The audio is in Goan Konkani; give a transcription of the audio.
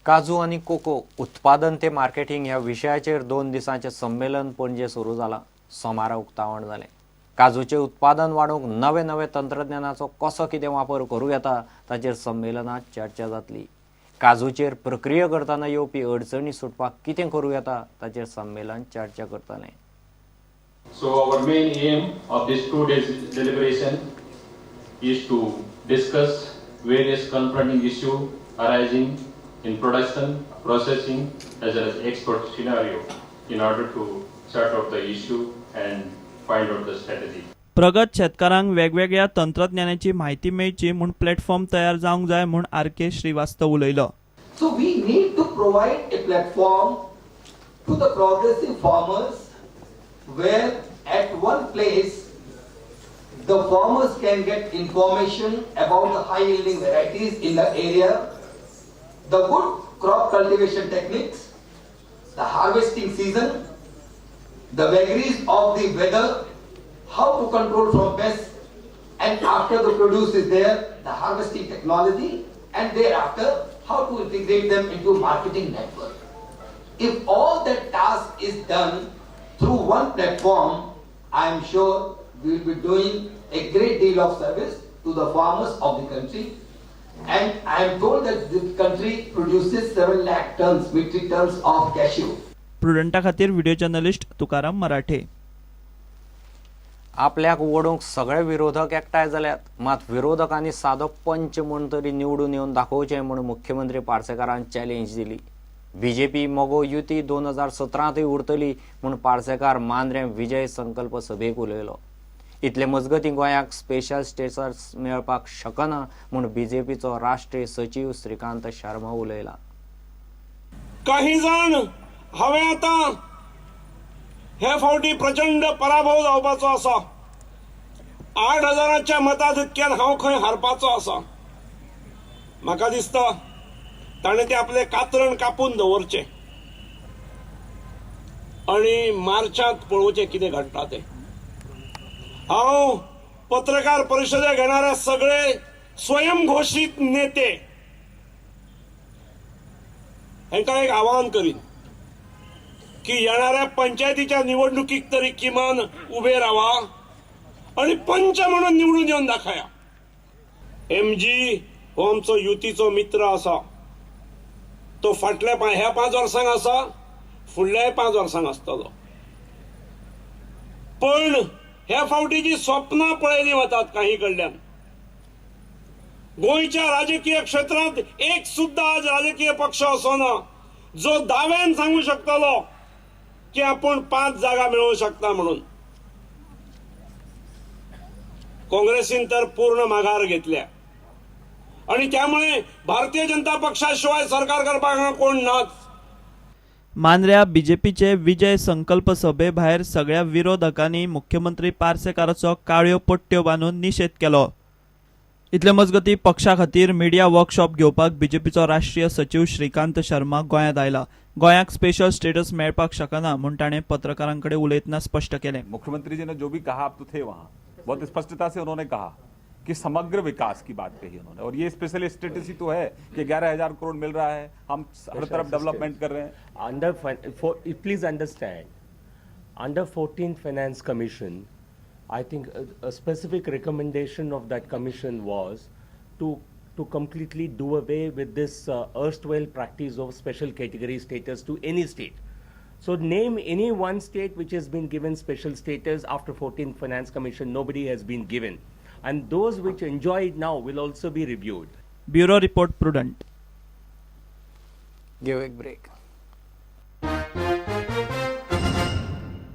काजू आनी कोको उत्पादन ते मार्केटिंग ह्या विशयाचेर 2 दिसांचें संमेलन पणजे सुरू जालां. सोमारा उक्तावण जालें. काजूचें उत्पादन वाडोवंक नवे नवे तंत्रज्ञानाचो कसो कितें वापर करूं येता ताचेर संमेलनांत चर्चा जातली. काजूचेर प्रक्रिया करतना येवपी अडचणी सुटपाक कितें करूं येता ताचेर संमेलन चर्चा करतलें. So our main aim of this 2 days deliberation is to discuss various confronting issues arising in production, processing as well as export scenario in order to sort out the issue and find out the strategy. प्रगत शेतकारांक वेगवेगळ्या तंत्रज्ञानाची म्हायती मेळची म्हूण प्लॅटफॉर्म तयार जावंक जाय म्हूण आर के श्रीवास्तव उलयलो. So we need to provide a platform to the progressive farmers where at one place the farmers can get information about the high yielding varieties in the area, the good crop cultivation techniques, the harvesting season, the vagaries of the weather, how to control from pests, and after the produce is there, the harvesting technology, and thereafter how to integrate them into marketing network. If all that task is done through one platform, I am sure we will be doing a great deal of service to the farmers of the country. And I am told that the country produces 7 lakh tons, metric tons of cashew. प्रुडंटा खातीर व्हिडिओ जर्नलिस्ट तुकाराम मराठे. आपल्याक ओडूंक सगळे विरोधक एकठांय जाल्यात, मात विरोधकांनी सादो पंच म्हूण तरी निवडून येवन दाखोवचें म्हूण मुख्यमंत्री पार्सेकारान चॅलेंज दिली. बीजेपी मगो युती 2017तूय उरतली म्हूण पार्सेकार मांद्रें विजय संकल्प सभेक उलयलो. इतले मजगतीं गोंयाक स्पेशल स्टेटस मेळपाक शकना म्हूण बीजेपीचो राष्ट्रीय सचीव श्रीकांत शर्मा उलयला. काही जाण हांवें आतां हे फावटी प्रचंड पराभव जावपाचो आसा, 8,000च्या मताधिक्यान हांव खंय हारपाचो आसा, म्हाका दिसता ताणें ते आपलें कात्रण कापून दवरचें आनी मार्चांत पळोवचें कितें घडटा तें. हांव पत्रकार परिशदे घेणारे सगळे स्वयंघोशीत नेते हांकां एक आवाहन करीन की येणाऱ्या पंचायतीच्या निवडणुकीक तरी किमान उभे रावा आणि पंच म्हणून निवडून येवन दाखया. एम जी हो आमचो युतीचो मित्र आसा. तो फाटल्या ह्या 5 वर्सांक आसा, फुडल्याय 5 वर्सांक आसतलो. पण ह्या फावटी जी स्वप्नां पळयली वतात काही कडल्यान, गोंयच्या राजकीय क्षेत्रांत एक सुद्दां आज राजकीय पक्ष असो ना जो दाव्यान सांगू शकतलो की आपण 5 जागा मेळोवंक शकता म्हणून. काँग्रेसीन तर पूर्ण माघार घेतल्या आणि त्यामुळे भारतीय जनता पक्षाशिवाय सरकार करपाक कोण नाच. मांद्र्या बीजेपीचे विजय संकल्प सभे भायर सगळ्या विरोधकांनी मुख्यमंत्री पार्सेकाराचो काळ्यो पट्ट्यो बांदून निशेध केलो. इतले मजगती पक्षा खातीर मिडिया वर्कशॉप घेवपाक बीजेपीचो राष्ट्रीय सचीव श्रीकांत शर्मा गोंयांत आयला. गोंयाक स्पेशल स्टेटस मेळपाक शकना म्हूण ताणें पत्रकारां कडेन उलयतना स्पश्ट केलें. मुख्यमंत्री जी ने जो भी कहा, आप तो थे वहां, बहुत स्पष्टता से उन्होंने कहा कि समग्र विकास की बात कही उन्होंने और ये स्पेशल स्टेटस ही तो है कि 11,000 करोड़ मिल रहा है, हम हर तरफ डेवलपमेंट कर रहे हैं. Under for, please understand, under 14th Finance Commission, I think a specific recommendation of that commission was to completely do away with this erstwhile practice of special category status to any state. So name any one state which has been given special status after 14th Finance Commission. Nobody has been given. And those which enjoy it now will also be reviewed. Bureau report, Prudent. घेऊ एक ब्रेक.